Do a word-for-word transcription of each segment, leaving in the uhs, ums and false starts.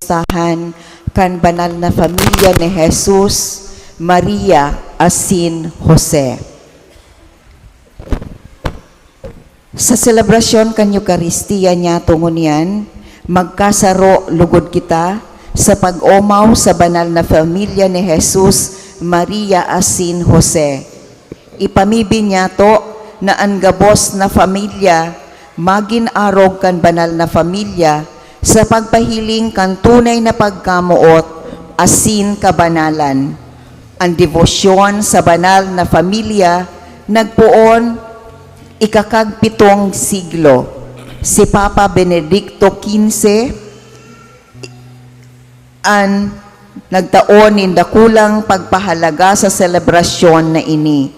kapistahan kan banal na pamilya ni Jesus, Maria, asin Jose. Sa selebrasyon kan Eukaristia niyato ngunyan, magkasaro lugod kita sa pag-omaw sa banal na pamilya ni Jesus, Maria, asin Jose. Ipamibi niyato na an gabos na pamilya magin arog kan banal na pamilya sa pagpahiling kan tunay na pagkamoot asin kabanalan. An debosyon sa banal na pamilya nagpoon ikakagpitong siglo. Si Papa Benedicto quince an nagtao nin dakulang pagpahalaga sa selebrasyon na ini.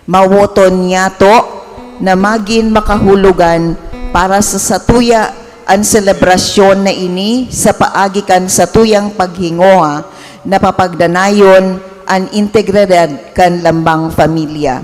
Mawoton niyato na magin makahulogan para sa satuya an selebrasyon na ini sa paagi kan satuyang paghingowa na papagdanayon an integridad kan lambang pamilya.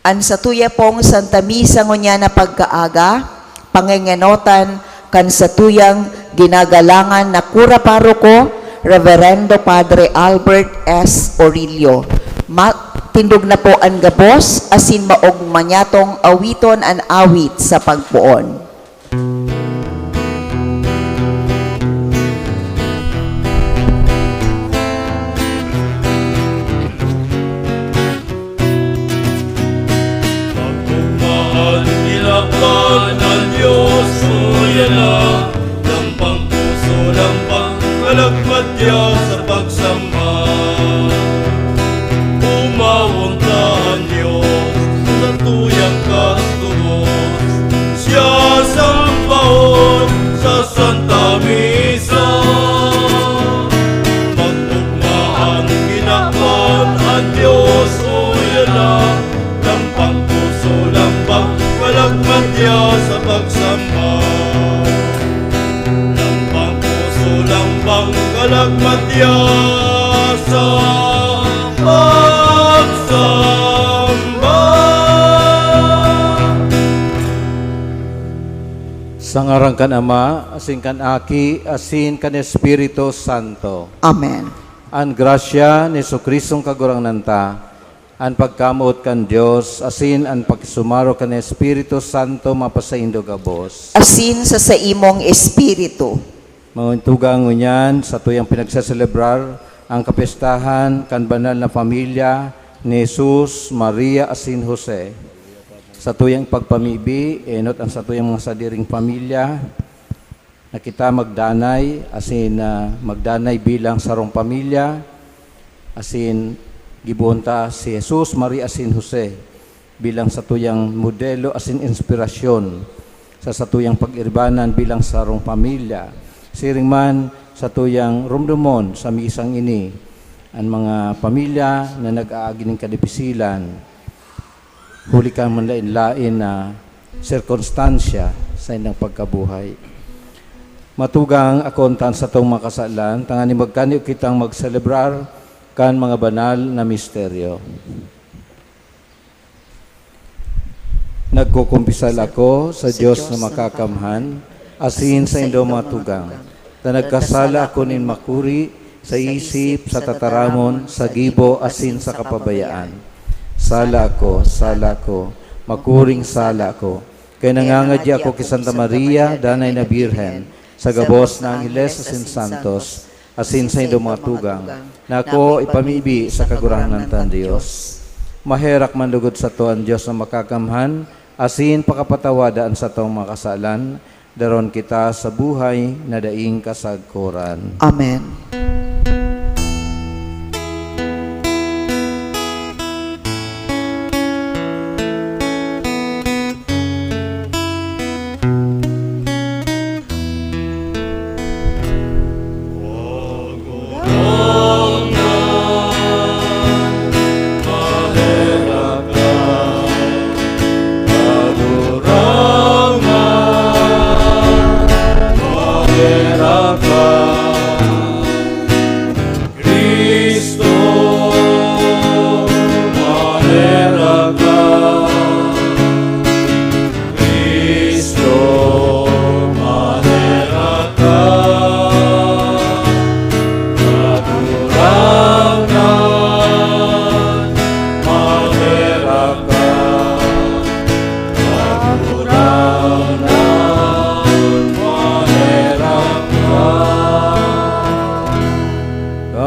An satuya pong Santa Misa ngunyan na pagkaaga, pangengenotan kan satuyang ginagalangan na kura paroko, Reverendo Padre Albert S. Orillo. Matindog na po an gabos, asin maogma niyatong awiton an awit sa pagpoon. Pagkugmaan, tinawan an Dios, uya na, lampang puso, lampang kalagmatiya sa pagsamba. Umawon ta an Dios sa tuyang katubos, siya sampaon sa Santa Misa. Magtugma an kinaban an Dios, uya na, lampang puso, lampang kalagmatiya sa pagsamba. Lampang puso, lampang kalagmatiya sa pagsamba. Sa ngaran kan Ama, asin kan Aki, asin kan Espiritu Santo. Amen. An grasya ni Jesu-Cristong Kagurangnan ta, an pagkamoot kan Dios, asin an pakisumaro kan Espiritu Santo mapasaindo gabos. Asin sa saimong espiritu. Mga tugang, ngunyan, satuyang pinagseselebrar an kapistahan kan banal na pamilya ni Jesus, Maria, asin Jose. Satuyang pagpamibi, enot an satuyang mga sadiring pamilya, na kita magdanay, asin, ah, magdanay bilang sarong pamilya, asin gibohon ta si Jesus, Maria, asin Jose bilang satuyang modelo asin inspirasyon sa satuyang pag-iribanan bilang sarong pamilya. Siring man, satuyang romdomon sa misang ini an mga pamilya na nag-aagi nin kadipisilan, huli kan manlaen-laen na sirkunstansya sa indang pagkabuhay. Matugang, akoon ta an satong mga kasalan, tanganing magkanyo kitang magselebrar kan mga banal na misteryo. Nagkukumpisal ako sa Dios na makakamhan, asin sa indong mga tugang, ta nagkasala ako nin makuri, sa isip, sa tataramon, sa gibo, asin sa kapabayaan. Sala ako, sala ako, makuring sala ako. Kaya nangangadya ako ki Santa Maria, Danay na Birhen, sa gabos na angheles asin santos, asin sa indong mga tugang, na ako ipamibi sa Kagurangnan tang Dios. Maherak man lugod sato an Dios na makakamhan, asin pakapatawada an satong mga kasalan, daron kita sa buhay na daing kasagkoran. Amen.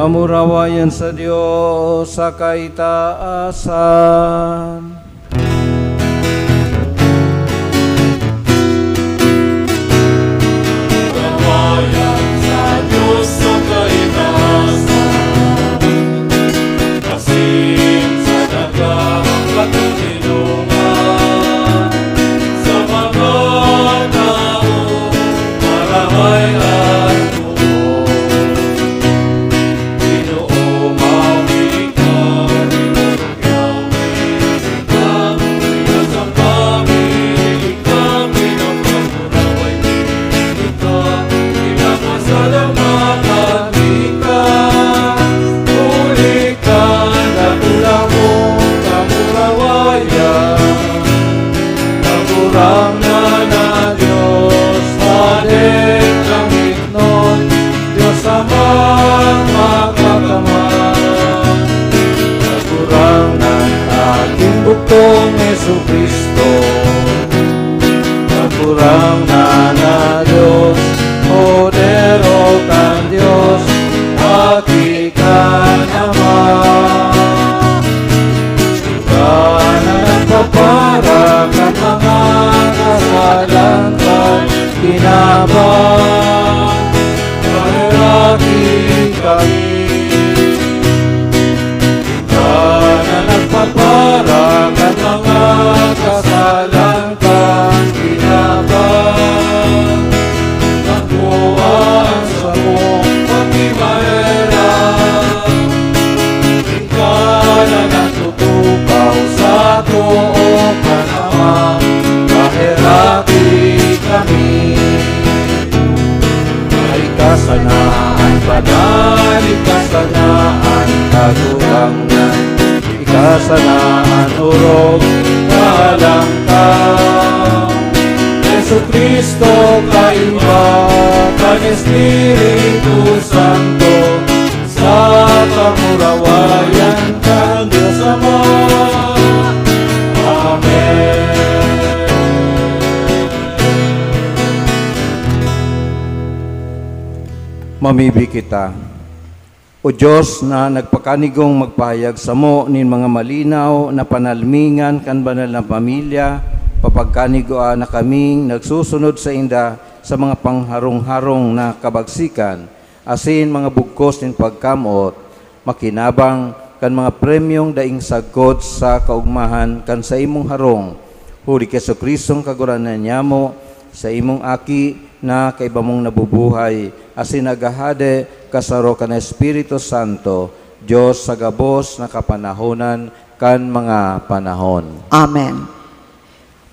Kamurawayan sa Dios sa kaitaasan. Kamurawayan sa Dios sa kaitaasan. Asin sa daga pagkatinungan sa mga tawo marahay at Kagurangnan na Dios, Hade kan ngitnon, Dios Ama makakamay. Kagurangnan, aking bugtong Jesu-Cristo, Kagurangnan na Dios, Kordero kan Dios, Aki kan Ama. Ika na nagpapara kan mga kasalan kan kinaban, paheraki kami. Ika na nagpapara kan mga kasalan kan kinaban, nakuha ang samong pagkimaherak. Ika na nagtutukaw sa too kan Ama, paheraki kami. Ika sana an banal, ika sana an kagurangnan, ika sana an orog, kahalangkaw. Jesu-Cristo, kaiba kan Espiritu Santo, sa kamurawayan kan Dios Ama. Amen. Mamibi kita. O Dios na nagpakanigong magpahayag samo nin mga malinaw na panalmingan kan banal na pamilya, papagkanigoa na kaming nagsusunod sainda sa mga pangharong-harong na kabagsikan, asin mga bugkos nin pagkamoot, makinabang kan mga premyong daing sagkod sa kaogmahan kan saimong harong. Huli ki Jesu-Cristong Kagurangnan nyamo, saimong Aki na kaiba mong nabubuhay asin naghahade kasaro kan Espiritu Santo, Dios sa gabos na kapanahonan kan mga panahon. Amen.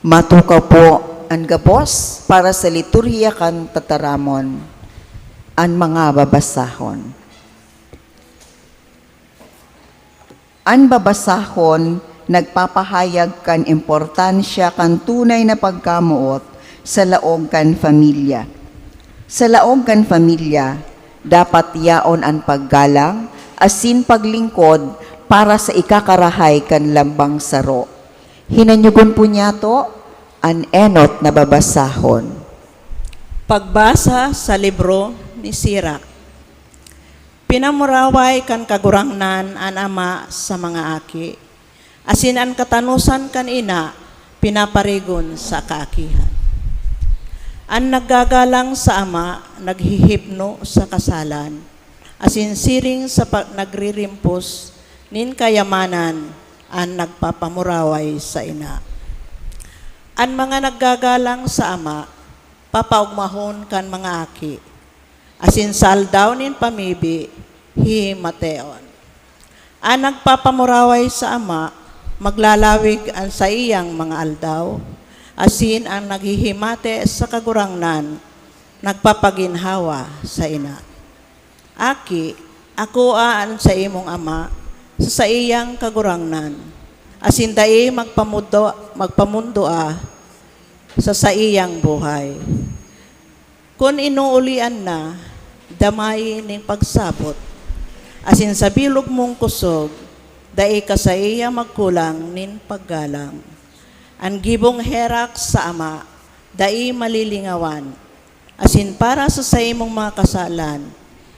Matukaw po an gabos para sa liturhiya kan tataramon. An mga babasahon. An babasahon nagpapahayag kan importansya kan tunay na pagkamoot sa laog kan pamilya. Sa laog kan pamilya, dapat yaon an paggalang asin paglingkod para sa ikakarahay kan lambang saro. Hinanyogon po niyato an enot na babasahon. Pagbasa sa libro ni Sirak. Pinamuraway kan Kagurangnan an ama sa mga aki, asin an katanosan kan ina pinaparigon sa kaakihan. An naggagalang sa ama naghihipno sa kasalan, asin siring sa pa-, nagririmpos nin kayamanan an nagpapamuraway sa ina. An mga naggagalang sa ama papaogmahon kan mga aki, asin sa aldaw nin pamibi, hihimateon. An nagpapamuraway sa ama, maglalawig an saiyang mga aldaw, asin an naghihimate sa Kagurangnan, nagpapaginhawa sa ina. Aki, akoa an saimong ama sa saiyang kagurangnan, asin dai magpamudo-, magpamundoa sa saiyang buhay. Kun inuulian na, damayi nin pagsabot, asin sa bilog mong kusog, dai ka saiya magkulang nin paggalang. An gibong herak sa ama, dai malilingawan, asin para sa saimong mga kasalan,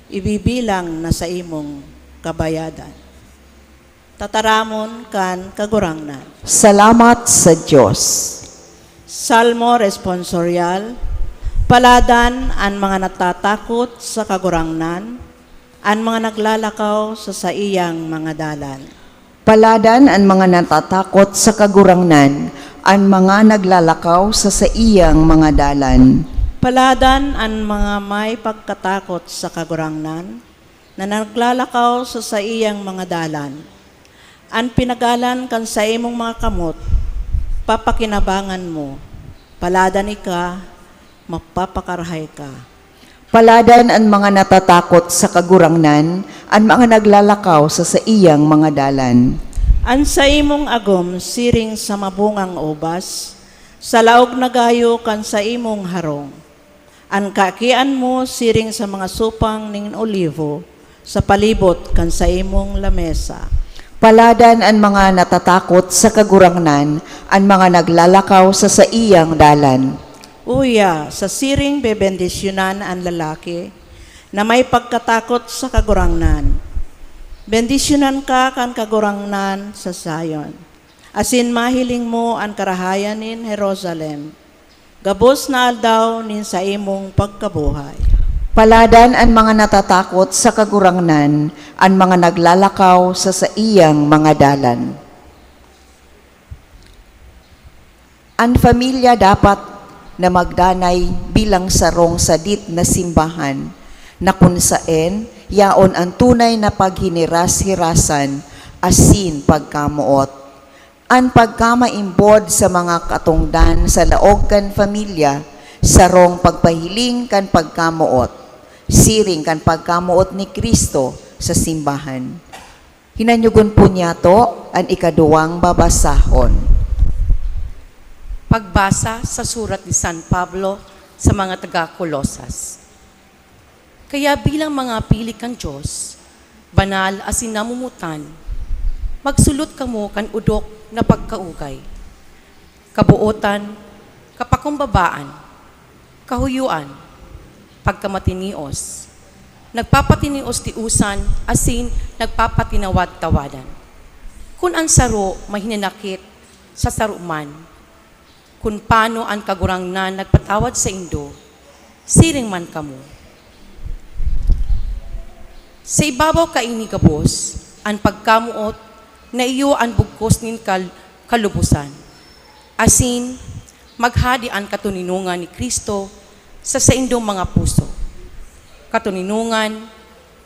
ibibilang na saimong kabayadan. Tataramon kan Kagurangnan. Salamat sa Dios. Salmo Responsorial. Paladan an mga natatakot sa Kagurangnan, an mga naglalakaw sa saiyang mga dalan. Paladan an mga natatakot sa Kagurangnan, an mga naglalakaw sa saiyang mga dalan. Paladan an mga may pagkatakot sa Kagurangnan, na naglalakaw sa saiyang mga dalan. An pinagalan kan saimong mga kamot, papakinabangan mo. Paladan ika, mapapakarahay ka. Paladan an mga natatakot sa Kagurangnan, an mga naglalakaw sa saiyang mga dalan. An saimong agom siring sa mabungang ubas, sa laog na gayo kan saimong harong. An kakian mo siring sa mga supang nin olivo sa palibot kan saimong lamesa. Paladan an mga natatakot sa Kagurangnan, an mga naglalakaw sa saiyang dalan. Uya, sa siring bebendisyonan an lalaki na may pagkatakot sa Kagurangnan. Bendisyonan ka kan Kagurangnan sa Zion, asin mahiling mo an karahayan nin Jerusalem, gabos na aldaw nin saimong pagkabuhay. Paladan an mga natatakot sa Kagurangnan, an mga naglalakaw sa saiyang mga dalan. An pamilya dapat na magdanay bilang sarong sadit na simbahan, na kun saen yaon an tunay na paghineras-herasan asin pagkamoot. An pagkamaimbod sa mga katongdan sa laog kan pamilya, sarong pagpahiling kan pagkamoot, siring kan pagkamoot ni Cristo sa simbahan. Hinanyogon po niyato an ikaduwang babasahon. Pagbasa sa surat ni San Pablo sa mga taga Colosas. Kaya bilang mga pili kan Dios, banal asin namomotan, magsulot kamo kan odok na pagkaugay, kabootan, kapakumbabaan, kahuyoan, pagkamatinios, nagpapatinios-tiosan asin nagpapatinawad-tawadan. Kun an saro mahinanakit sa saro man, kun paano an Kagurangnan nagpatawad saindo, siring man kamo. Sa ibabaw kaini gabos an pagkamoot na iyo an bugkos nin kal-, kalubosan, asin maghade an katoninongan ni Cristo sa saindong mga puso. Katoninongan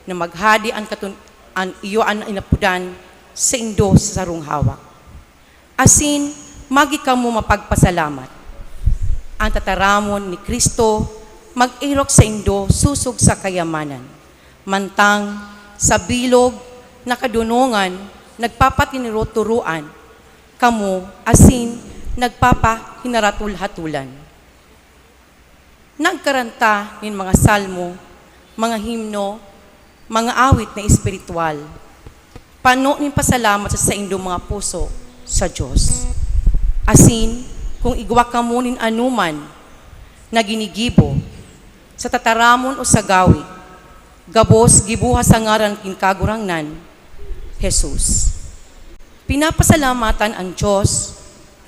na maghade an katon-, an iyo an inapodan saindo sa sarong hawak. Asin magi kamo mapagpasalamat. An tataramon ni Cristo mag-erok saindo sosog sa kayamanan, mantang sa bilog na kadonongan nagpapatinuro-turoan kamo asin nagpapahinaratol-hatolan. Nagkaranta nin mga salmo, mga himno, mga awit na espiritual, pano nin pasalamat sa saindong mga puso sa Dios. Asin, kung igwa kamo nin anoman na ginigibo, sa tataramon o sa gawi, gabos gibuha sa ngaran nin Kagurangnan, Jesus. Pinapasalamatan an Dios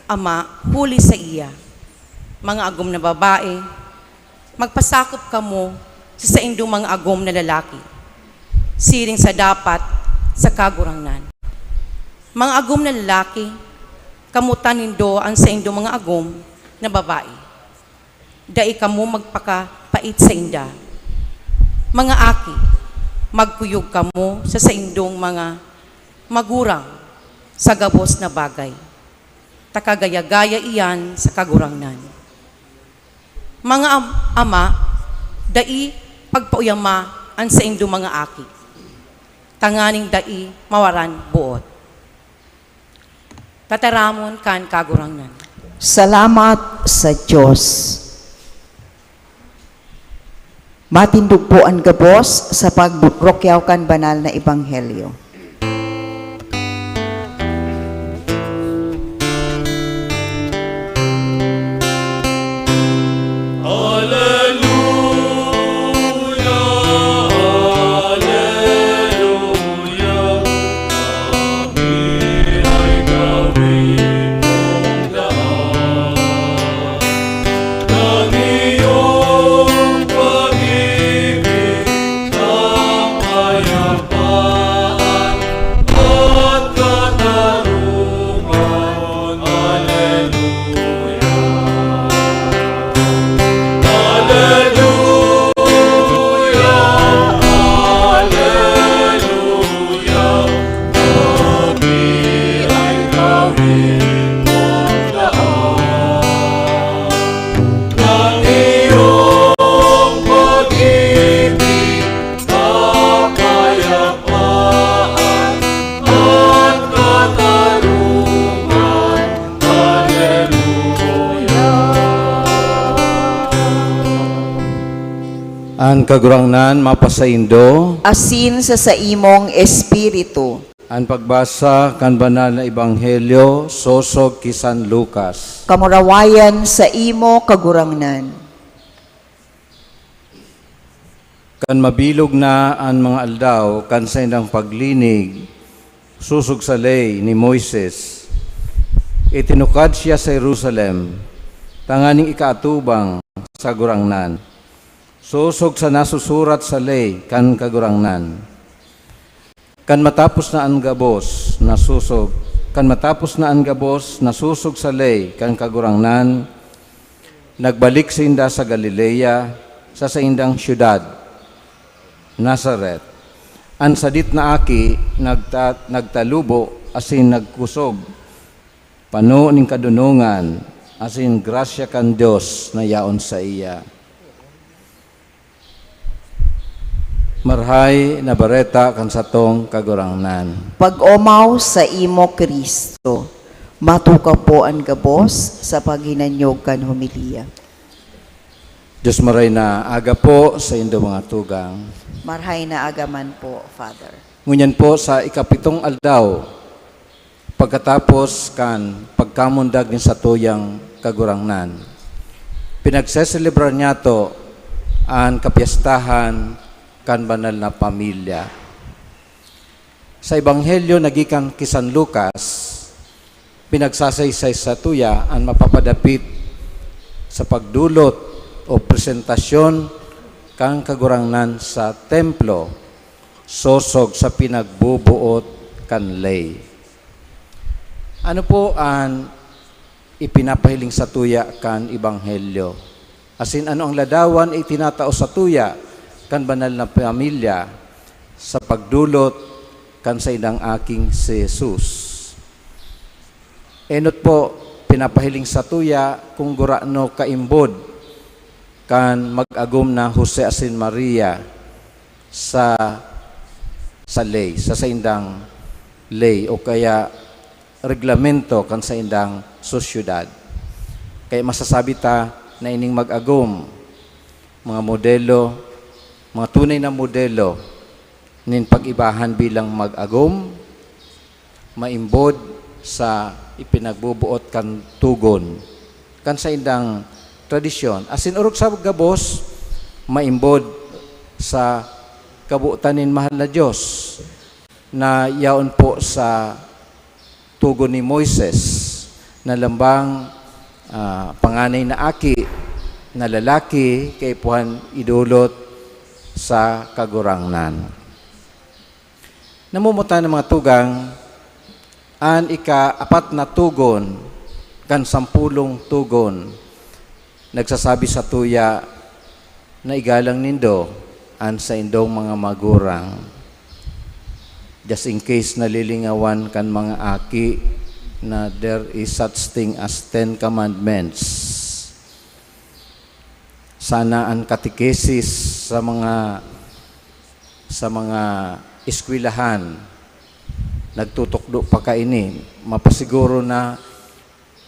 Ama huli saiya. Mga agom na babae, magpasakop kamo sa saindong mga agom na lalaki, siring sa dapat sa Kagurangnan. Mga agom na lalaki, kamotan nindo an saindong mga agom na babae. Dai kamo magpakapait sainda. Mga aki, magkuyog kamo sa saindong mga magurang sa gabos na bagay, ta kagaya-gaya iyan sa Kagurangnan. Mga am-, ama, dai pagpauyama an saindong mga aki, tanganing dai mawaran boot. Tataramon kan Kagurangnan. Salamat sa Dios. Matindog po an gabos sa pagbubrokyaw kan banal na ebanghelyo. Kagurangnan mapasaindo. Asin sa saimong espiritu. An pagbasa kan Banal na Ebanghelyo sosog ki San Lucas. Kamurawayan sa imo, Kagurangnan. Kan mabilog na an mga aldaw kan saindang paglinig sosog sa ley ni Moises, itinukad siya sa Jerusalem tanganing ikaatubang sa Kagurangnan, sosog sa nasusurat sa ley kan Kagurangnan. Kan matapos na an gabos na sosog, kan matapos na an gabos na sosog sa ley kan Kagurangnan, nagbalik sinda sa Galilea, sa saindang syudad, Nazaret. An sadit na aki nagta- nagtalubo asin nagkosog, pano nin kadonongan asin grasya kan Dios na yaon saiya. Marahay na Bareta kan satong Kagurangnan. Pag-omaw sa imo, Cristo. Matukaw po an gabos sa paghinanyog kan homilya. Dios maray na aga po sa indo mga tugang. Marahay na aga man po, Father. Ngunyan po sa ikapitong aldaw, pagkatapos kan pagkamundag nin satuyang Kagurangnan, pinagseselebrar niyato an kapyestahan kan banal na pamilya. Sa Ebanghelyo na gikan ki San Lucas, pinagsasaysay satuya an mapapadapit sa pagdolot o presentasyon kan Kagurangnan sa templo, sosog sa pinagboboot kan ley. Ano po an ipinapahiling satuya kan Ebanghelyo? Asin ano an ladawan na itinatao satuya kan banal na pamilya sa pagdolot kan saindang aking si Jesus? Enot po, pinapahiling satuya kung gurano kaimbod kan mag-agom na Jose asin Maria sa, sa ley, sa saindang ley o kaya reglamento kan saindang sosyedad. Kaya masasabi ta na ining mag-agom, mga modelo, mga tunay na modelo nin pag-ibahan bilang mag-agom, maimbod sa ipinagboboot kan tugon kan saindang tradisyon. Asin orog sa gabos, maimbod sa kabotan nin mahal na Dios na yaon po sa tugon ni Moises na lambang, ah, panganay na aki na lalaki kaipuhan idolot sa Kagurangnan. Namumutan ng mga tugang, an ikaapat na tugon kan sampulong tugon nagsasabi satuya na igalang nindo an saindong mga magurang. Just in case nalilingawan kan mga aki na there is such thing as Ten Commandments. Sana an katekesis sa mga, sa mga eskwelahan nagtutukdo pa kaini, mapasiguro na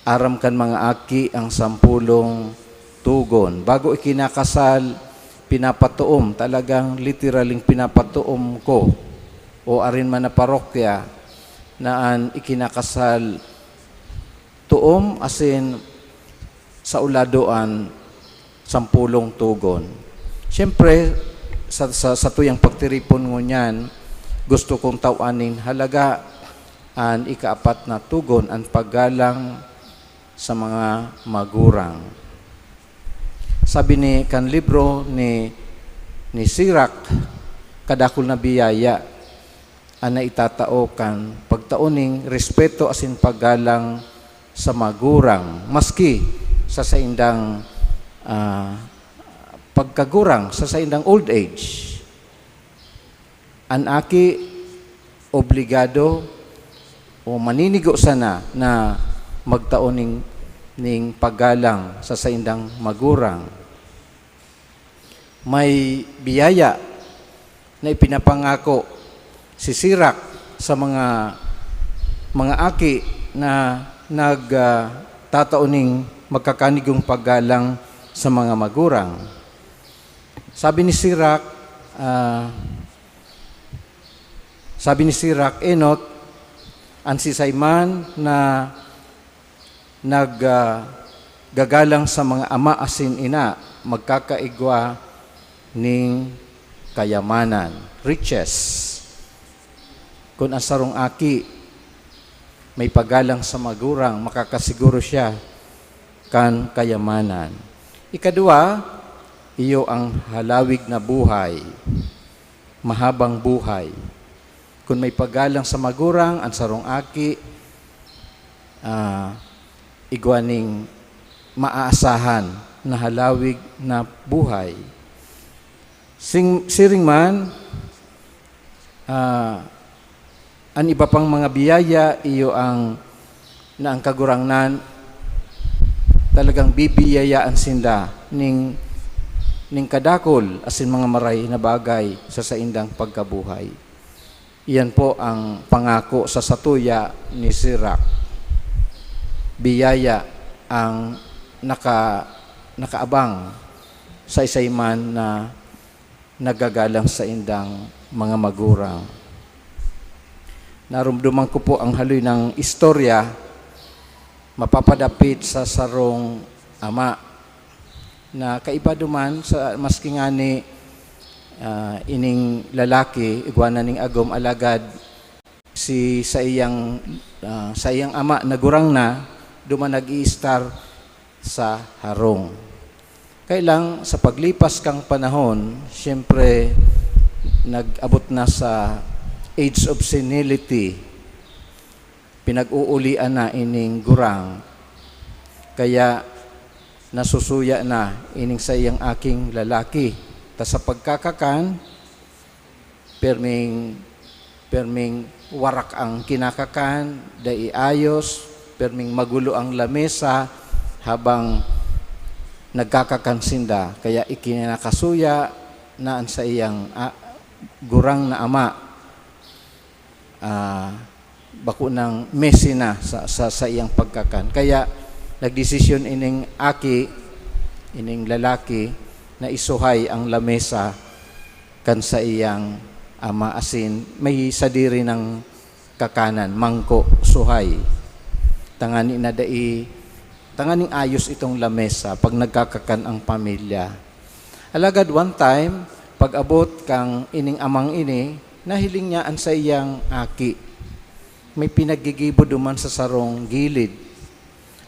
aram kan mga aki ang sampulong tugon. Bago ikinakasal, pinapatoom, talagang literaling pinapatoom ko o arin man na parokya na an ikinakasal toom asin sa ulado an sampulong tugon. Siyempre, sa, sa, satuyang pagtiripon ngunyan, gusto kong taw-an nin halaga an ikaapat na tugon, an paggalang sa mga magurang. Sabi ni kan libro ni, ni Sirach, kadakul na biyaya an naitatao kan pagtao ning respeto asin paggalang sa magurang, maski sa saindang, ah, pagkagurang, sa saindang old age. An aki obligado o maninigo sana na magtao ning, ning paggalang sa saindang magurang. May biyaya na ipinapangako si Sirach sa mga, mga aki na nag, ah, tatao ning magkakanigong paggalang sa mga magurang. Sabi ni Sirach, ah, sabi ni Sirach, "Enot, an siisay man na nag, ah, gagalang sa mga ama asin ina, magkakaigwa nin kayamanan," riches. Kun an sarong aki may pagalang sa magurang, makakasiguro siya kan kayamanan. Ikadwa, iyo ang halawig na buhay, mahabang buhay. Kun may pagalang sa magurang, an sarong aki, ah, igwa ning maaasahan na halawig na buhay. Sing-, siring man, ah, an iba pang mga biyaya, iyo ang, na ang Kagurangnan talagang bibiyayaan sinda ning, ning kadakul asin mga maray na bagay sa saindang pagkabuhay. Iyan po ang pangako sa satuya ni Sirach. Biyaya ang naka-, nakaabang sa isay man na nagagalang saindang mga magurang. Narumduman ko po ang haloy ng istorya mapapadapit sa sarong ama na kaiba duman sa, maski ngani, ah, ining lalaki, igwa na ning agom, alagad si saiyang, ah, saiyang ama na gurang na, duman nag-iistar sa harong. Kaya lang, sa paglipas kang panahon, siyempre, nag-abot na sa age of senility. Pinag-uulian na ining gurang. Kaya, nasusuya na ining saiyang aking lalaki. Ta sa pagkakakan, perming, perming warak ang kinakakan, dai ayos, perming magulo ang lamesa habang nagkakakan sinda. Kaya ikinakasuya na an saiyang, ah, gurang na ama, ah, bako nang messy na sa, sa, sa iyang pagkakan. Kaya nagdesisyon ining aki, ining lalaki, na isuhay ang lamesa kan saiyang ama, asin may sadiri nang kakanan, mangko, suhay. Tangani na dai, tanganing ayos itong lamesa pag nagkakakan ang pamilya. Alagad one time, pag-abot kang ining amang ini, nahiling niya an saiyang aki. May pinaggigibo duman sa sarong gilid.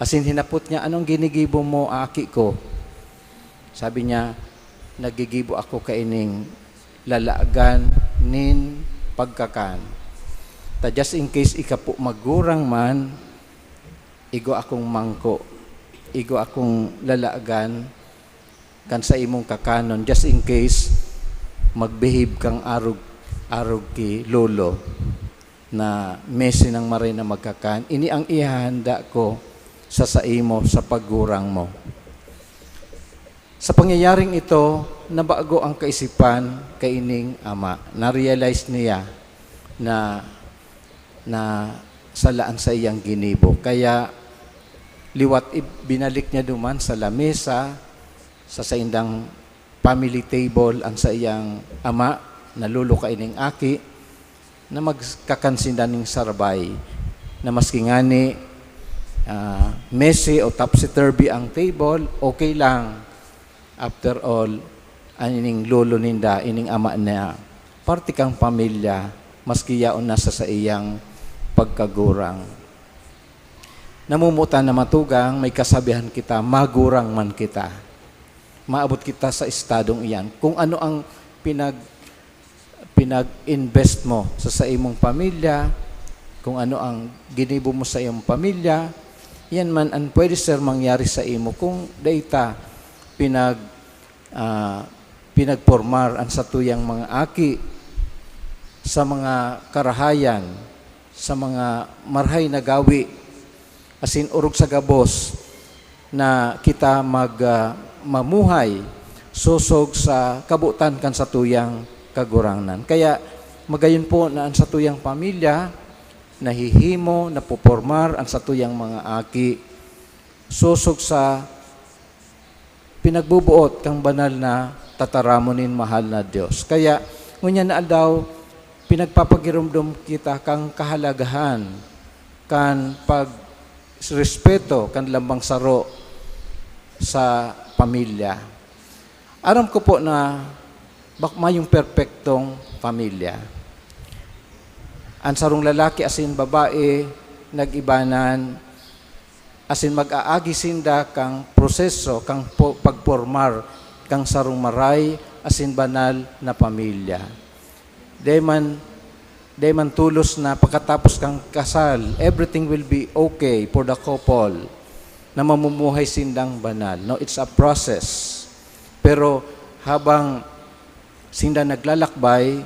Asin hinapot niya, "Anong ginigibo mo, aki ko?" Sabi niya, "Naggigibo ako kaining lalagan nin pagkakan. Ta just in case ika po magurang man, igwa akong mangko, igwa akong lalagan kan sa imong kakanon, just in case magbehave kang arog, arog ki lolo na messy nang maray na magkakan. Ini ang ihahanda ko sa saimo sa paggurang mo." Sa pangyayaring ito, nabago ang kaisipan kaining ama. Na-realize niya na, na sala an saiyang ginibo. Kaya liwat ib-, binalik niya duman sa lamesa, sa saindang family table, an saiyang ama, na lolo kaining aki, na magkakan sinda nin sarabay, na maski ngani, ah, messy o topsy-turvy ang table, okay lang. After all, an ining lolo ninda, ining ama niya, parte kang pamilya, maski yaon na sa saiyang pagkagurang. Namumutan na matugang, may kasabihan kita, magurang man kita. Maabot kita sa estadong iyan. Kung ano ang pinag-, pinag-invest mo sa saimong pamilya, kung ano ang ginibo mo sa iyong pamilya, yan man an pwede, sir, mangyari sa imo kung dai ta pinag-, ah, pinagpormar an satuyang mga aki sa mga karahayan, sa mga marahay na gawi, asin orog sa gabos na kita mag-, ah, mamuhay sosog sa kabotan kan satuyang Kagurangnan. Kaya, magayon po na an satuyang pamilya nahihimo, napopormar an satuyang mga aki sosog sa pinagbubuot kan banal na tataramon nin mahal na Dios. Kaya, ngunyan na aldaw, pinagpapagiromdom kita kan kahalagahan kan pagrespeto kan lambang saro sa pamilya. Aram ko po na bak-, mayong perpektong pamilya. An sarong lalaki asin babae nag-ibanan, asin mag-aagi sinda kan proseso kan po-, pagpormar kan sarong maray asin banal na pamilya. Dai man, dai man tolos na pakatapos kan kasal, everything will be okay for the couple na mamumuhay sindang banal. No, it's a process. Pero habang sinda naglalakbay,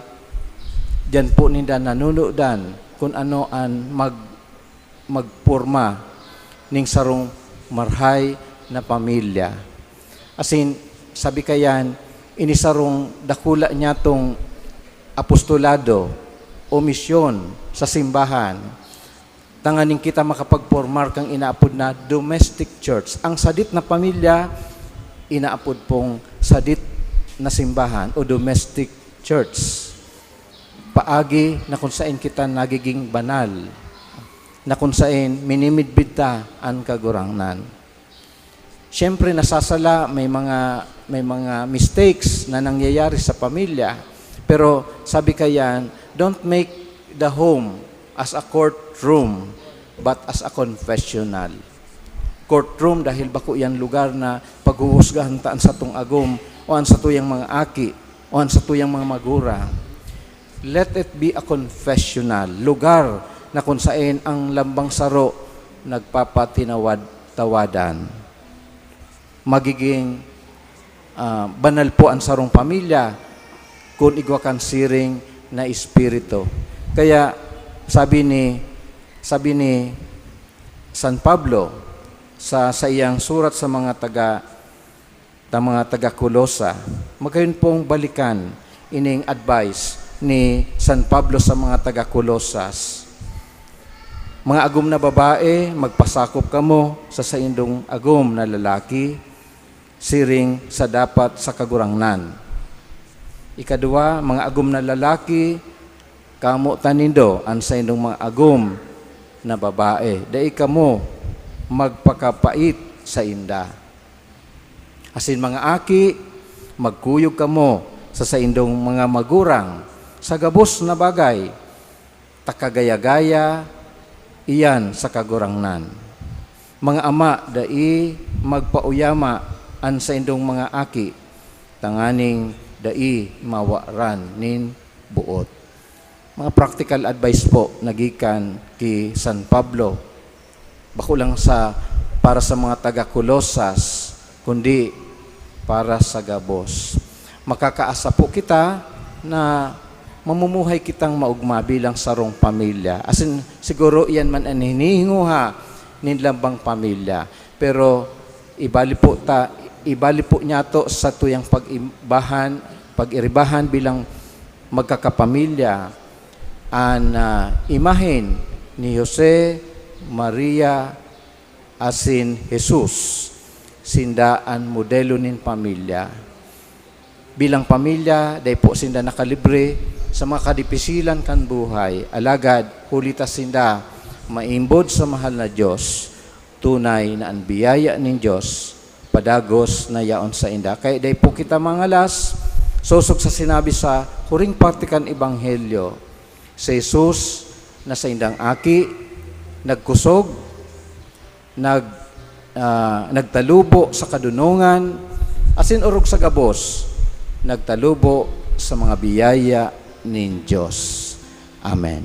diyan po ninda nanunudan kun ano an mag-, magporma ning sarong marhay na pamilya. Asin, sabi kayan, ini sarong dakula niyatong apostolado o misyon sa simbahan. Tanganing kita makapagpormar kan inaapod na domestic church. Ang sadit na pamilya, inaapod pong sadit na simbahan o domestic church. Paagi na kung saen kita nagiging banal, na kung saen minimidbid ta an Kagurangnan. Siyempre, nasasala, may mga, may mga mistakes na nangyayari sa pamilya. Pero sabi kayan, "Don't make the home as a courtroom, but as a confessional." Courtroom dahil bako yan lugar na paghuhusgahan ta an satong agom o an satuyang mga aki o an satuyang mga magurang. Let it be a confessional, lugar na kung saen ang lambang saro nagpapatinawad-tawadan. Magiging, ah, banal po an sarong pamilya kun igwa kan siring na espiritu. Kaya sabi ni, sabi ni San Pablo sa saiyang surat sa mga taga ta mga taga Colosa. Magayon pong balikan ining advice ni San Pablo sa mga taga Colosas. "Mga agom na babae, magpasakop kamo sa saindong agom na lalaki, siring sa dapat sa Kagurangnan. Ikadwa, mga agom na lalaki, kamotan nindo an saindong mga agom na babae. Dai kamo magpakapait sainda." Asin mga aki, magkuyog kamo sa saindong mga magurang sa gabos na bagay, ta kagaya-gaya iyan sa Kagurangnan. Mga ama, dai magpauyama an saindong mga aki, tanganing dai mawaran nin boot. Mga practical advice po na gikan ki San Pablo. Bako lang sa, para sa mga taga Colosas, kundi para sa gabos. Makakaasa po kita na mamumuhay kitang maogma bilang sarong pamilya. Asin, siguro iyan man an hinihinguha nin lambang pamilya. Pero ibali po ta, ibali po niyato sa tuyang pag-ibahan, pag-iribahan bilang magkakapamilya an, ah, imahen ni Jose, Maria, asin Jesus. Sinda an modelo nin pamilya. Bilang pamilya, dai po sinda nakalibre sa mga kadipisilan kan buhay. Alagad, huli ta sinda maimbod sa mahal na Dios, tunay na an biyaya nin Dios padagos na yaon sainda. Kaya dai po kita mangalas, sosog sa sinabi sa huring parte kan Ebanghelyo, si Jesus na saindang aki, nagkusog, nag-, ah, nagtalubo sa kadunongan, asin orog sa gabos, nagtalubo sa mga biyaya nin Dios. Amen.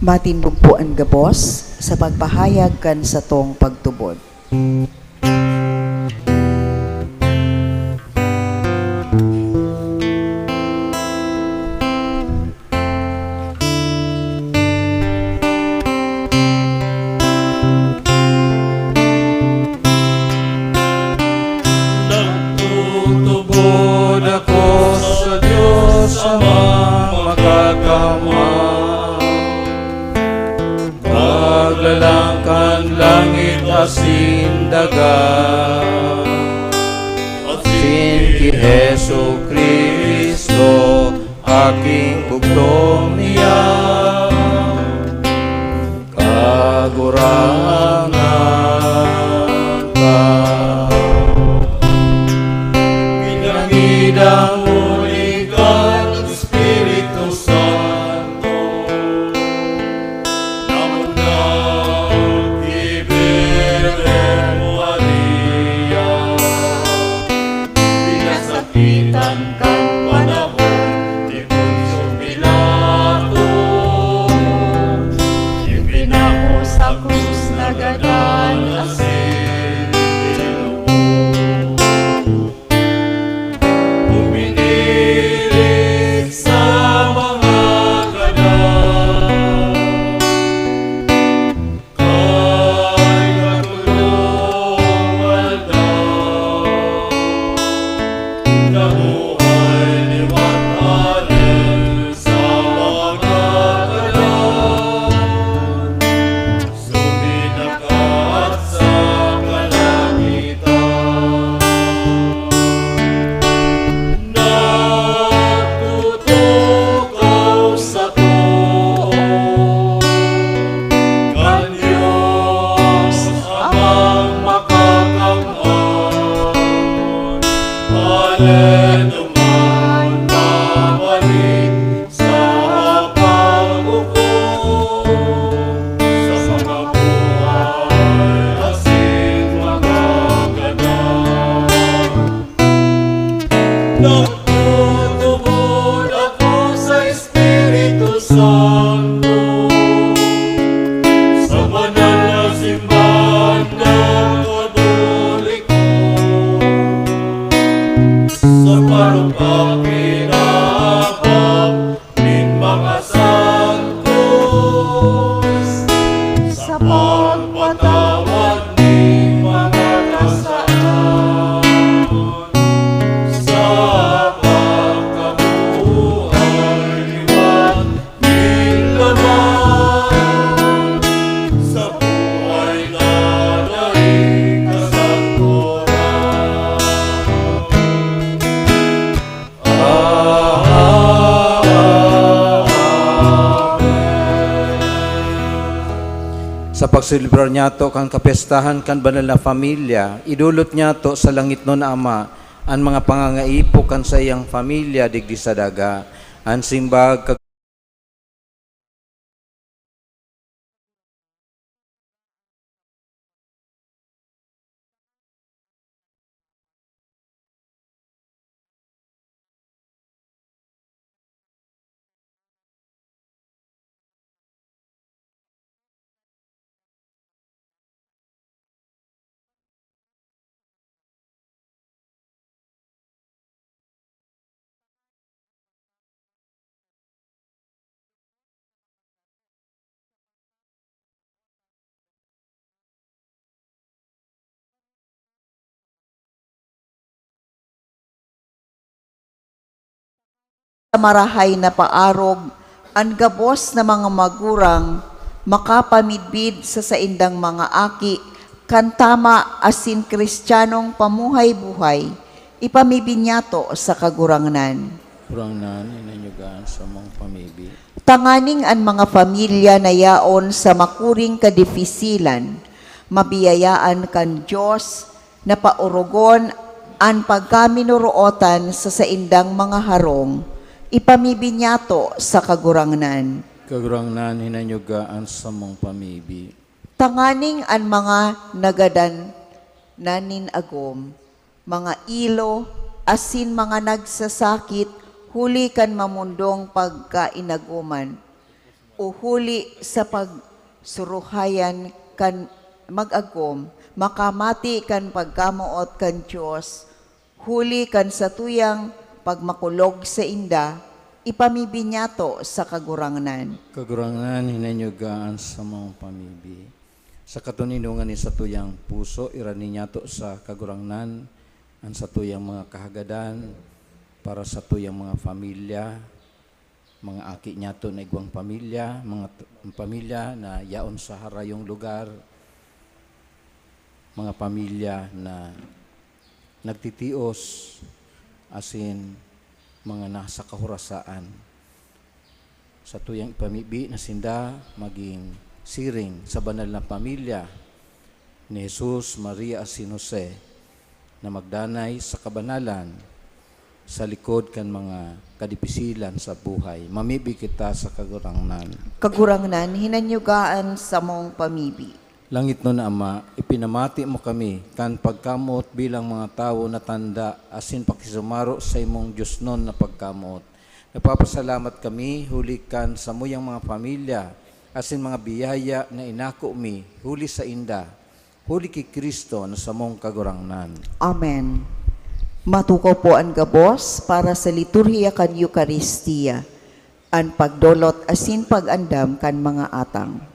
Matindog po an gabos sa pagpahayag kan satong pagtubod. Nagtutubod ako sa Dios Amang Makakamhan, maglalang kan langit asin daga, asin ki Jesu-Cristo, aking bugtong niya, Kagurangnan ka. Pinangidang huli kan Espiritu Santo, namundag ki Birhen Maria, pinasakitan kan panahon ni Poncio Pilato, ipinako sa krus, nagadan asin tinubos. Puminilik sa mga gadan, kay katulong aldaw, nabuhay liwat alin sa mga gadan. Suminakat sa kalangitan. Nagtutukaw sa too kan Dios Amang Makakamhan. Haleluya, babalik sa paghukom sa mga buhay asin mga gadan. Nagtutubod ako sa Espiritu Santo, sa banal na simbahan na Katoliko, sa parong pakinabang nin mga santos, sa pagpatawad nin mga kasalanan, sa pagkabuhay liwat nin laman, sa buhay na dai kasagkoran. Sa pagselebrar niyato kan kapyestahan kan banal na pamilya, idolot niyato sa langitnon na Ama an mga pangangaipo kan saiyang pamilya digdi sa daga. An simbag kag Sa marahay na paarog, an gabos na mga magurang makapamidbid sa saindang mga aki kan tama asin Cristianong pamuhay-buhay, ipamibi niyato sa Kagurangnan. Kagurangnan, hinanyugaan sa mong pamibi. Tanganing an mga pamilya na yaon sa makuring kadifisilan, mabiyayaan kan Dios na paorogon an pagkaminorootan sa saindang mga harong, ipamibi niyato sa Kagurangnan. Kagurangnan, hinanyugaan sa mong pamibi. Tanganing an mga nagadan na nin agom, mga ilo, asin mga nagsasakit huli kan mamundong pagkainagoman, o huli sa pagsuruhayan kan mag-agom, makamati kan pagkamoot kan Dios, huli kan satuyang pagmakulog sainda, ipamibi niyato sa Kagurangnan. Kagurangnan, hinanyugaan sa mong pamibi. Sa katoninongan ni satuyang puso, irani niyato sa Kagurangnan an satuyang mga kahagadan para satuyang mga pamilya, mga aki niyato na igwang pamilya, mga t-, pamilya na yaon sa harayong lugar. mga pamilya na nagtitios asin mga nasa kahorasaan. Satuyang ipamibi na sinda magin siring sa banal na pamilya ni Jesus, Maria asin Jose, na magdanay sa kabanalan sa likod kan mga kadipisilan sa buhay. Mamibi kita sa Kagurangnan. Kagurangnan, hinanyuga an samong pamibi. Langitnon na Ama, ipinamati mo kami kan pagkamoot bilang mga tawo na tanda asin pakisumaro sa imong diosnon na pagkamoot. Nagpapasalamat kami huli kan samuyang mga pamilya asin mga biyaya na inako mi huli sainda, huli ki Cristo na samong Kagurangnan. Amen. Matukaw po an gabos para sa liturhiya kan Eukaristia, an pagdolot asin pag-andam kan mga atang.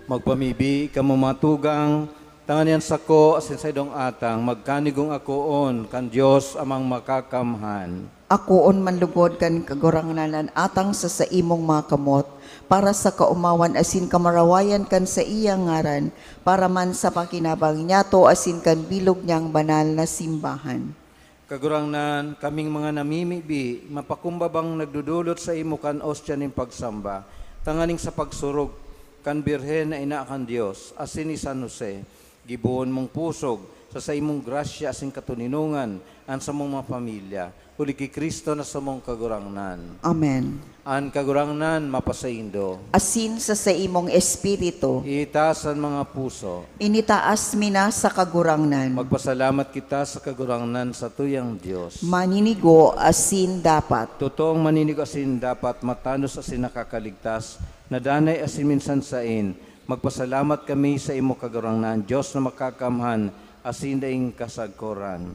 Magpamibi kamo, mga tugang, tanganing an sako asin saindong atang magkanigong akoon kan Dios Amang Makakamhan. Akoon man lugod kan Kagurangnan an atang sa saimong mga kamot, para sa kaomawan asin kamurawayan kan saiyang ngaran, para man sa pakinabang niyato asin kan bilog niyang banal na simbahan. Kagurangnan, kaming mga namimibi, mapakumbabang nagdodolot saimo kan ostya nin pagsamba, tanganing sa pagsurog kan Birhen na Ina kan Dios, asin ni San Jose, gibohon mong pusog sa saimong grasya asin katoninongan an samong mga pamilya, huli ki Cristo na samong Kagurangnan. Amen. An Kagurangnan mapasaindo. Asin sa saimong espiritu. Iitaas an mga puso. Initaas mi na sa Kagurangnan. Magpasalamat kita sa Kagurangnan, satuyang Dios. Maninigo asin dapat. Totoong maninigo asin dapat, matanos asin nakakaligtas, na danay asin minsan saen, magpasalamat kami sa imo, Kagurangnan, Dios na makakamhan asin daing kasagkoran.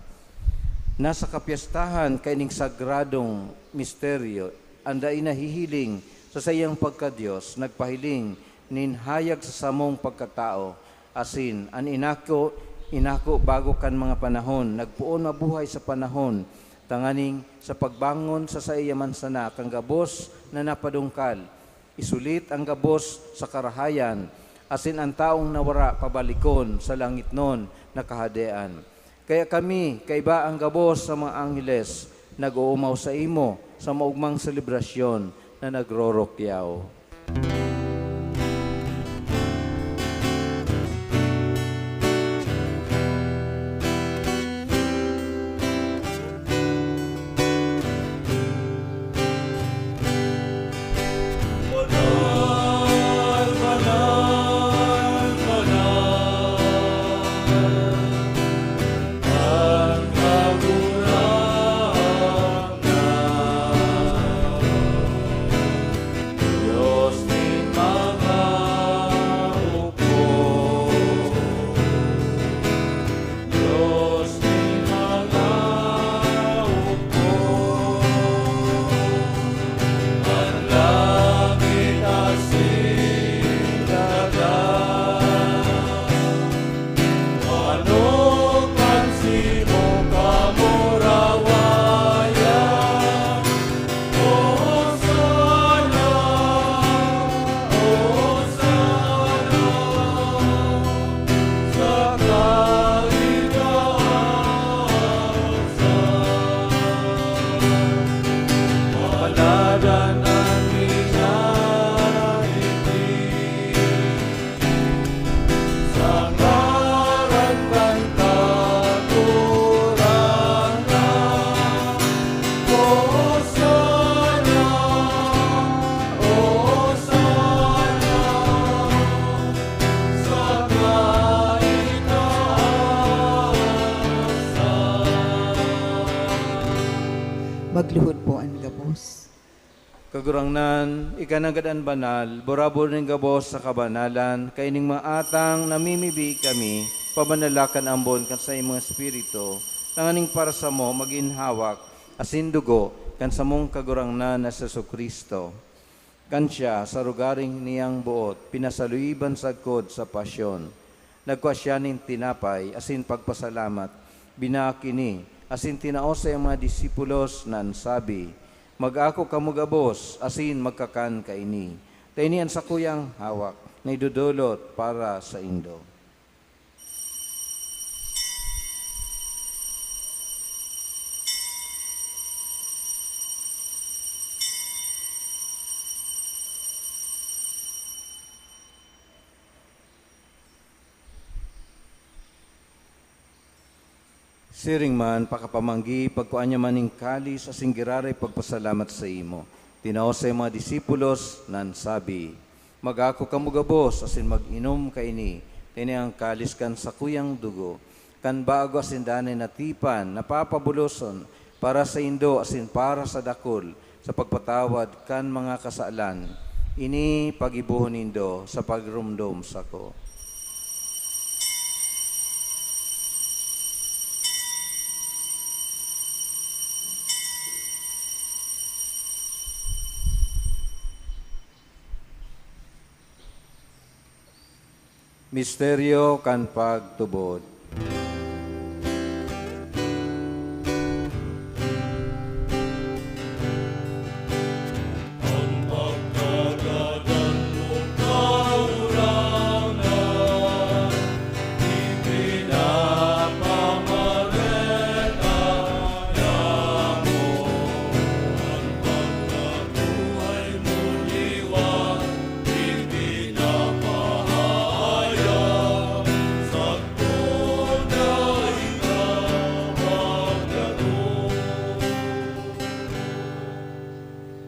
Nasa kapyestahan kaining sagradong misteryo, an dai nahihiling sa saiyang pagka-Dios, nagpahiling nin hayag sa samong pagkatao, asin an inako, inako bago kan mga panahon, nagpoon mabuhay sa panahon, tanganing sa pagbangon sa saiya man sana kan gabos na napadungkal, isulit an gabos sa karahayan, asin an tawong nawara pabalikon sa langitnon na Kahadean. Kaya kami, kaiba an gabos sa mga angheles, nag-oomaw saimo sa maogmang selebrasyon na nagrorukyaw. Magluhod po an gabos. Kagurangnan, ika nanggad an banal, burabod nin gabos sa kabanalan, kaining mga atang namimibi kami, pabanala kan ambon kan saimong Espiritu, tanganing para samo magin hawak asin dugo kan samong Kagurangnan na si Jesu-Cristo. Kan siya, sa rogaring niyang boot, pinasaluiban sagkod sa pasyon, nagkua siya nin tinapay asin pagpasalamat, binaak ini, asin tinao sa iyang mga disipulos na an sabi, "Mag-ako kamo gabos asin magkakan kaini, ta ini an sakuyang hawak na idodolot para saindo." Siring man, pakapamanggi, pagkua niya man nin kalis asin giraray pagpasalamat saimo. Tinao sa iyang mga disipulos na an sabi, "Mag-ako kamo gabos asin mag-inom kaini, ta ini an kalis kan sakuyang dugo, kan bago asin danay na tipan na papabuloson para saindo asin para sa dakul sa pagpatawad kan mga kasalan. Ini paggibohon nindo sa pagromdom sako." Misteryo kan pagtubod.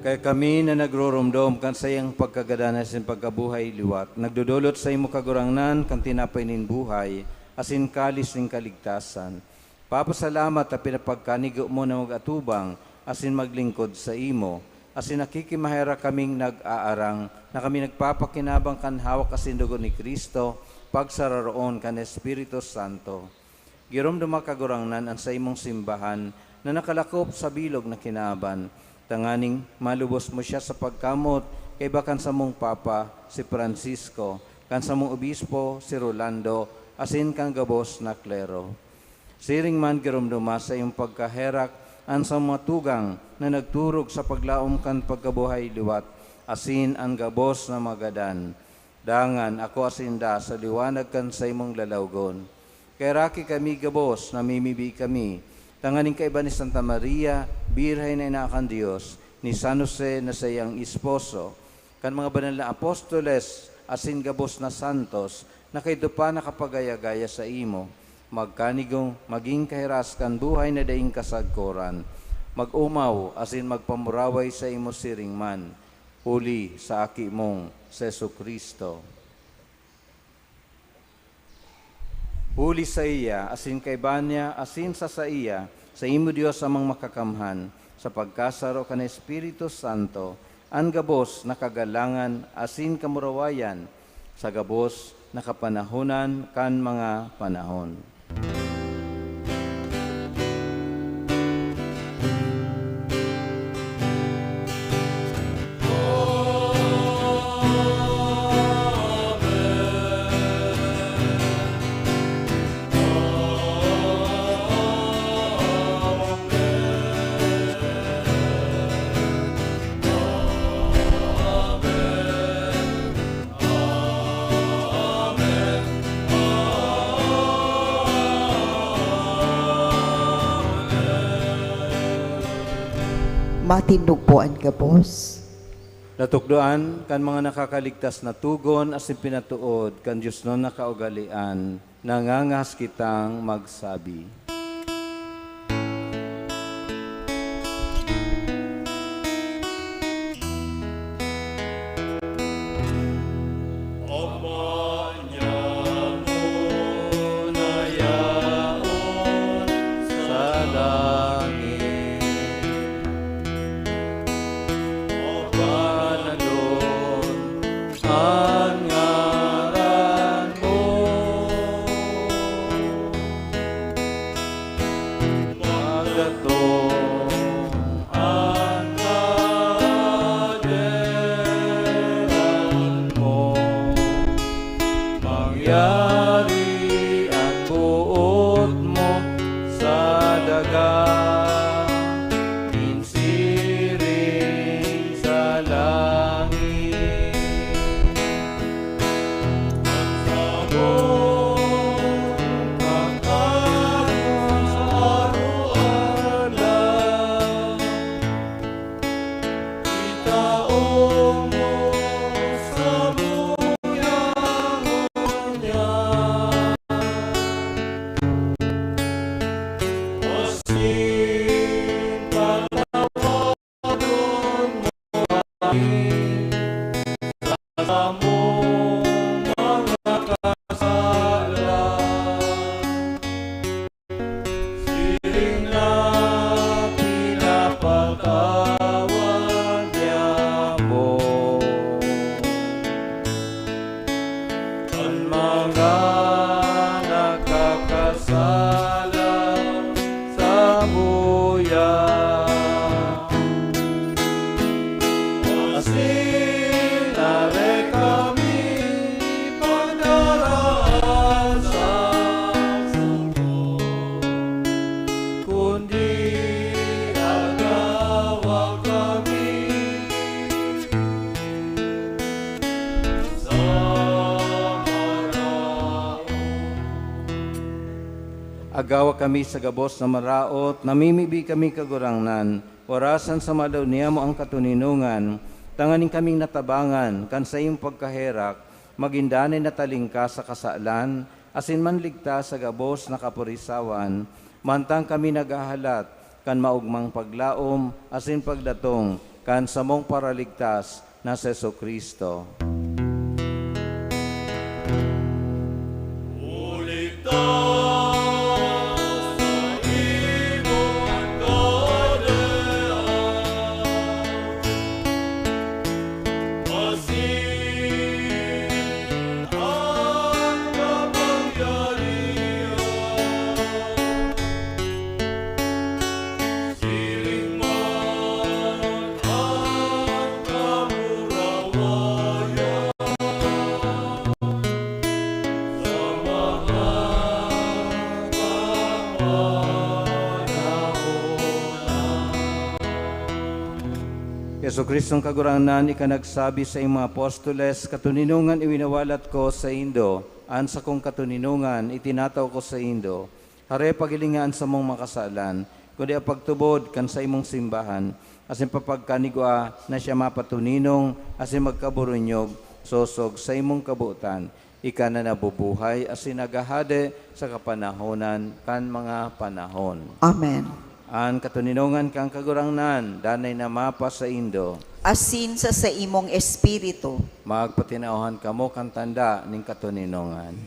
Kaya kami na nagroromdom kan saiyang pagkagadan asin pagkabuhay liwat, nagdodolot saimo, Kagurangnan, kan tinapay nin buhay asin kalis nin kaligtasan. Papasalamat ta pinapagkanigo mo na mag-atubang asin maglingkod saimo, asin nakikimaherak kaming nag-aarang na kami nagpapakinabang kan hawak asin dugo ni Cristo, pagsararoon kan Espiritu Santo. Giromdoma, Kagurangnan, an saimong simbahan na nakalakop sa bilog na kinaban, tanganing malubos mo siya sa pagkamot kaiba kan samong Papa, si Francisco, kan samong Obispo, si Rolando, asin kan gabos na klero. Siring man, giromdoma sa iyong pagkaherak an sa mga tugang na nagturog sa paglaom kan pagkabuhay liwat, asin an gabos na mga gadan. Dangan akoa sinda sa liwanag kan saimong lalawgon. Kaheraki kami gabos, namimibi kami, tanganing kaiba ni Santa Maria, Birhen na ina kan Dios, ni San Jose na saiyang esposo, kan mga banal na apostoles asin gabos na santos na kaidto pa nakapagaya-gaya saimo, magkanigong magin kahiras kan buhay na daing kasagkoran. Mag-omaw asin magpamuraway saimo siring man, huli sa Aki mong si Jesu-Cristo. Huli saiya, asin kaiba niya, asin sa saiya, saimo, Dios Amang Makakamhan, sa pagkasaro kan Espiritu Santo, an gabos na kagalangan asin kamurawayan, sa gabos na kapanahonan kan mga panahon. Matindog po an gabos. Natukdoan kan mga nakakaligtas na togon asin pinatood kan diosnon na kaugalean, nangangahas kitang magsabi. Ama niamo na yaon sa langit. Agawa kami sa gabos na maraot, namimibi kami, Kagurangnan, orasan sa madaw niyamo ang katoninongan, tanganing kaming natabangan kan saimong pagkaherak, magin danay na talingkas sa kasalan, asin manligtas sa gabos na kapurisawan, mantang kami naghahalat kan maogmang paglaom asin pagdatong kan samong Paraligtas na si Jesu-Cristo. Huli ta sa imo an kahadean, asin an kapangyarihan, siring man an kamurawayan sa mga panahon na. Jesu-Cristong Kagurangnan, ika nagsabi sa imong mga apostoles, "Katoninongan iwinawalat ko saindo, an sakong katoninongan itinatao ko saindo." Hare, paghilinga an samong mga kasalan, kundi an pagtubod kan saimong simbahan, asin papagkanigwa na siya mapatoninong asin magkaburunyog sosog sa imong kabotan, ika na nabubuhay asin naghahade sa kapanahonan kan mga panahon. Amen. An katoninongan kan Kagurangnan danay na mapasaindo. Asin sa saimong espiritu. Magpatinauhan kamo kan tanda nin katoninongan.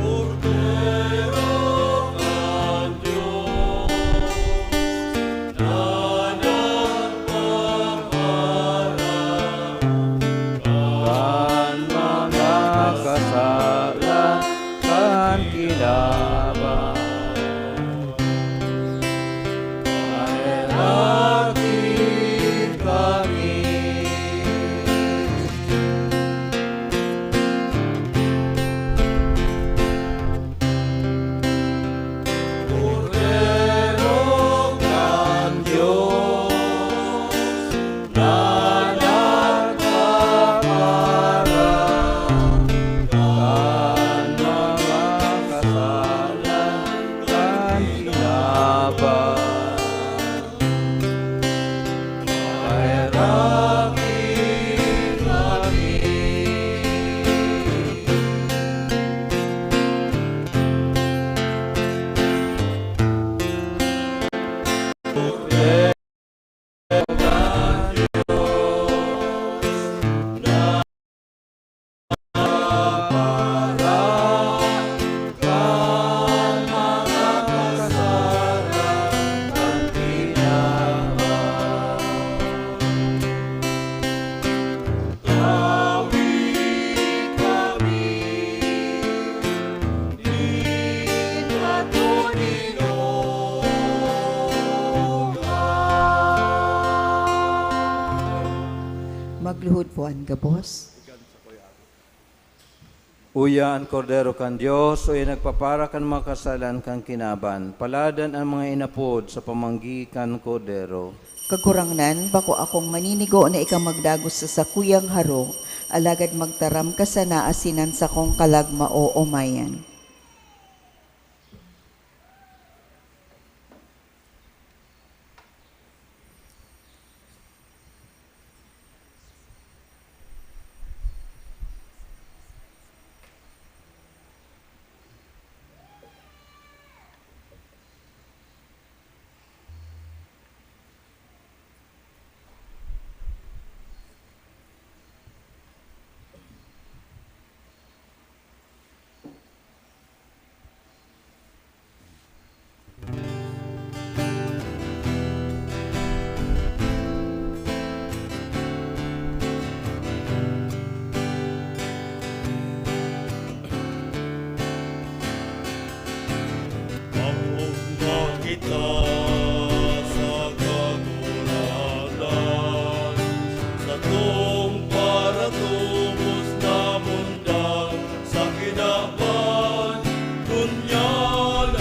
Kordero kan Dios, na nagpapaharap kan mga kasalan kan kinaban. Maheraki kami. Kordero kan Dios, na nagkaparan kan mga kasalan kan kinaban. Maheraki kami. Magluhod po an gabos. Uya an Kordero kan Dios, uya nagpapara kan mga kasalan kan kinaban. Paladan an mga inapod sa pamanggi kan Kordero. Kagurangnan, bako akong maninigo na ika magdagos sa sakuyang harong, alagad magtaram ka sana asin an sakong kalag maoomayan. Mag-ogma kita sa Kagurangnan, satong paratubos na mundag sa kinaban, ngunyan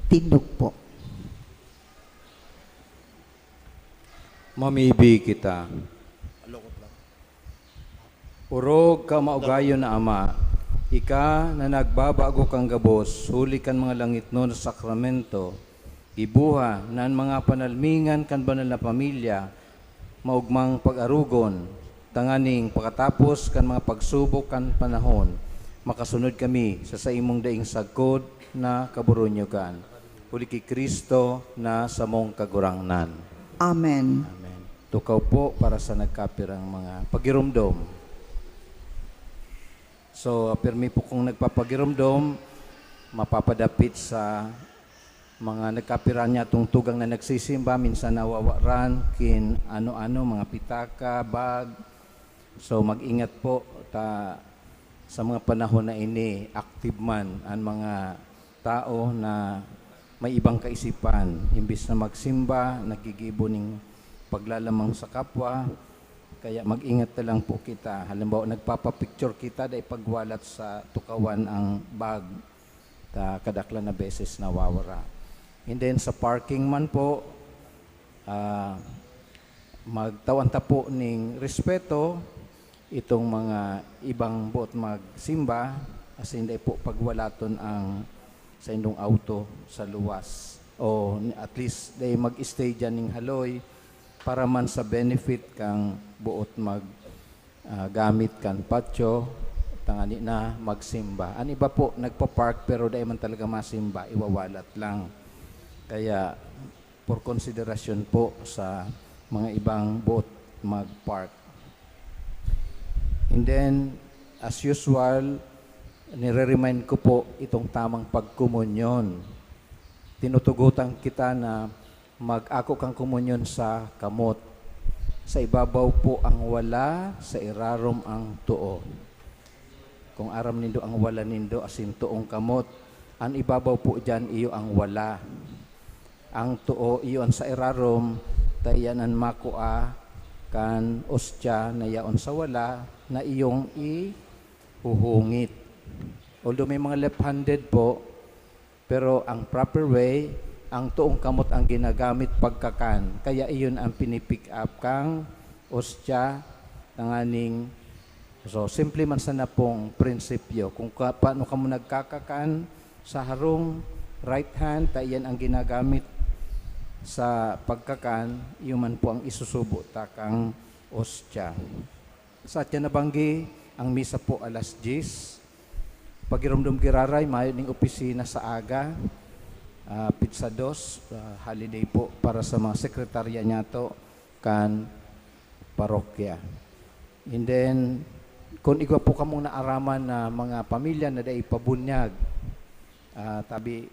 Tindog po. Mamibi kita. Orog ka maugayon na Ama, ika na nagbabago kan gabos huli kan mga langitnon na sakramento, gibuha na an mga panalmingan kan banal na pamilya maogmang pag-arogon, tanganing pakatapos kan mga pagsubok kan panahon, makasunod kami sa saimong daing sagkod na kaburunyogan. Huli ki Cristo na samong Kagurangnan. Amen. Amen. Tukaw po para sa nagkapirang mga pagiromdom. So, pirmi po kong nagpapagiromdom, mapapadapit sa mga nagkapira niya tong tugang na nagsisimba, minsan nawawaran kin ano-ano, mga pitaka, bag. So, mag-ingat po ta sa mga panahon na ini, active man ang mga tao na may ibang kaisipan. Imbis na magsimba, nagigibo ning paglalamang sa kapwa. Kaya mag-ingat na lang po kita. Halimbawa, nagpapapicture kita, dai pagwalat sa tukawan ang bag. Ta kadaklan na beses nawawara. And then sa parking man po, ah, magtawan ta po ning respeto itong mga ibang boot magsimba, asin dai po pagwalaton ang saindong auto sa luwas. O at least, dai mag-stay diyan ning haloy para man sa benefit kang boot mag, ah, gamit kan patio, tangani na magsimba. An iba po nagpa-park pero dai man talaga masimba, iwawalat lang. Kaya for consideration po sa mga ibang boot mag-park. And then, as usual, nire-remind ko po itong tamang pagkomunyon. Tinutugutan kita na mag-ako kang komunyon sa kamot. Sa ibabaw po ang wala, sa irarom ang too. Kung aram nindo ang wala nindo, asin toong kamot, an ibabaw po diyan iyo ang wala. Ang too iyo an sa irarom, ta iyan an makua kan ostya na yaon sa wala na iyong ihuhungit. Although may mga left-handed po, pero ang proper way, ang toong kamot ang ginagamit pagkakan. Kaya iyon ang pini-pick up kang ostya, tanganing, so, simple man sana pong prinsipyo. Kung ka, paano kamo nagkakakan sa harong, right hand, ta iyan ang ginagamit sa pagkakan, iyo man po ang isusubo ta kang ostya. Sa atyan na banggi, ang misa po alas diyes. Pagiromdom giraray, mayo ning opisina sa aga, ah, pitsa dos, ah, holiday po para sa mga sekretarya niyato kan parokya. And then, kung igwa po kamong naaraman na mga pamilya na dai pabunyag, ah, tabi,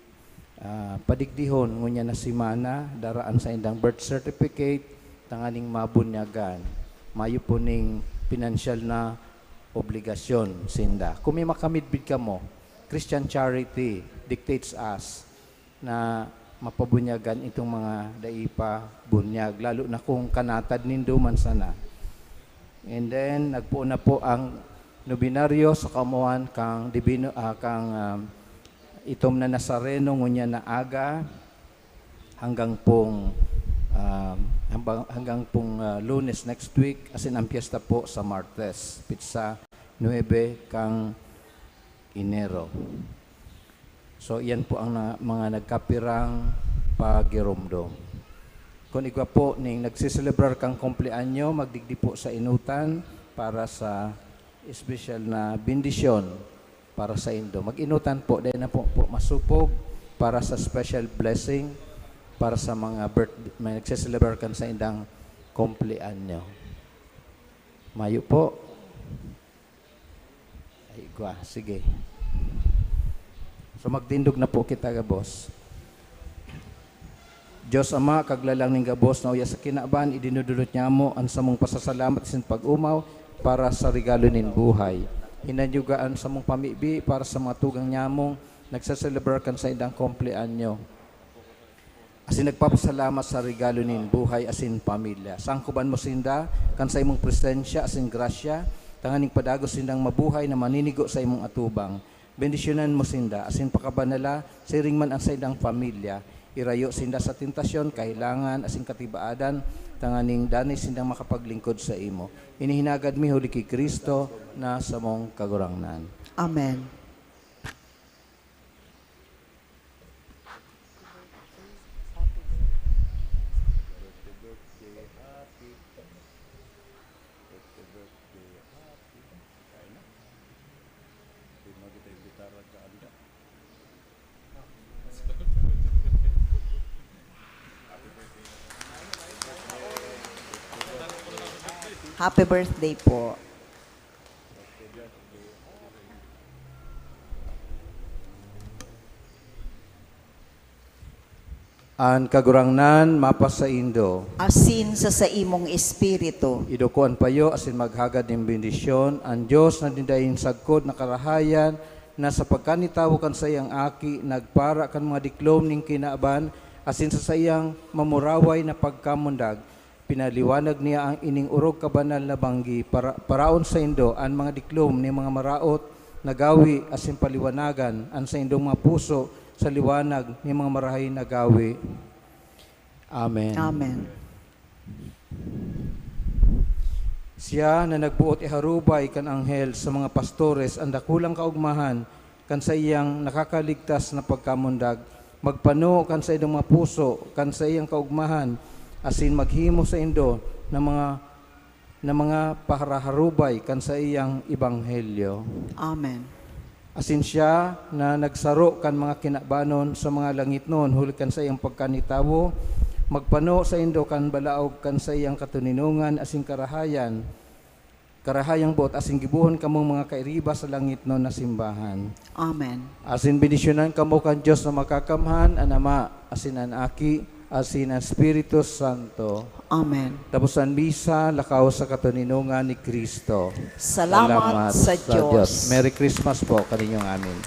ah, padigdihon ngunyan na semana, dara an saindang birth certificate, tanganing mabunyagan. Mayo po ning pinansyal na obligasyon sinda. Kung may makamidbid kamo, Christian charity dictates us na mapabunyagan itong mga dai pa bunyag, lalo na kung kanatad nindo man sana. And then, nagpoon na po ang nobinaryo sa kamuan kang Divino, ah, kang, ah, itom na Nazareno ngunyan na aga hanggang pong, ah, hanggang, hanggang pong, ah, Lunes next week, asin ang piyesta po sa Martes, pitsa nuebe kang Enero. So, iyan po ang na, mga nagkapirang pagiromdom. Kung igwa po ning nagsiselebrar kang kumpleanyo, magdigdi po sa inutan para sa espesyal na bendisyon para sa indo. Mag-inutan po, dahil na po, po masupog para sa special blessing para sa mga birth, may nagsiselebrar kan saindang kumpleanyo. Mayo po. Ay, igwa. Sige. So, magtindog na po kita gabos. Dios Ama, Kaglalang nin gabos na uya sa kinaban, idinudulot nyamo an samong pasasalamat asin pag-omaw para sa regalo nin buhay. Hinanyuga an samong pamibi para sa mga tugang nyamong nagseselebrar kan saindang kumpleanyo. Asin nagpapasalamat sa regalo nin buhay asin pamilya. Sangkoban mo sinda kan saimong presensya asin grasya, tanganing padagos sindang mabuhay na maninigo sa imong atubang. Bendisyonan mo sinda, asin pakabanala, siring man an saindang pamilya. Irayo sinda sa tentasyon, kahelangan, asin katibaadan, tanganing danay sindang makapaglingkod saimo. Ini hinagad mi huli ki Cristo na samong Kagurangnan. Amen. Happy birthday po. An Kagurangnan mapasaindo. Asin sa saimong espiritu. Iduko an payo asin maghagad nin bendisyon. An Dios na dindain sagkod na karahayan, na sa pagkanitawo kan saiyang Aki, nagpara kan mga diklom nin kinaban, asin sa saiyang mamuraway na pagkamundag, pinaliwanag niya an ining orog kabanal na banggi. Para, paraon saindo an mga diklom nin mga maraot na gawi asin paliwanagan an saindong mga puso sa liwanag nin mga marahay na gawi. Amen. Amen. Siya na nagboot iharubay kan anghel sa mga pastores an dakulang kaogmahan kan saiyang nakakaligtas na pagkamundag, magpano kan saindong mga puso kan saiyang kaogmahan, asin maghimo saindo na mga, na mga paraharubay kan saiyang ebanghelyo. Amen. Asin siya na nagsaro kan mga kinabanon sa mga langitnon huli kan saiyang pagkanitawo, magpano saindo kan balaog kan saiyang katoninongan asin karahayan, karahayang boot, asin gibohon kamong mga kairiba sa langitnon na simbahan. Amen. Asin bendisyonan kamo kan Dios na Makakamhan, an Ama, asin an Aki, asin an Espiritu Santo. Amen. Tapos an misa, lakaw sa katoninongan ni Cristo. Salamat sa Dios. Merry Christmas po kaninyong amin.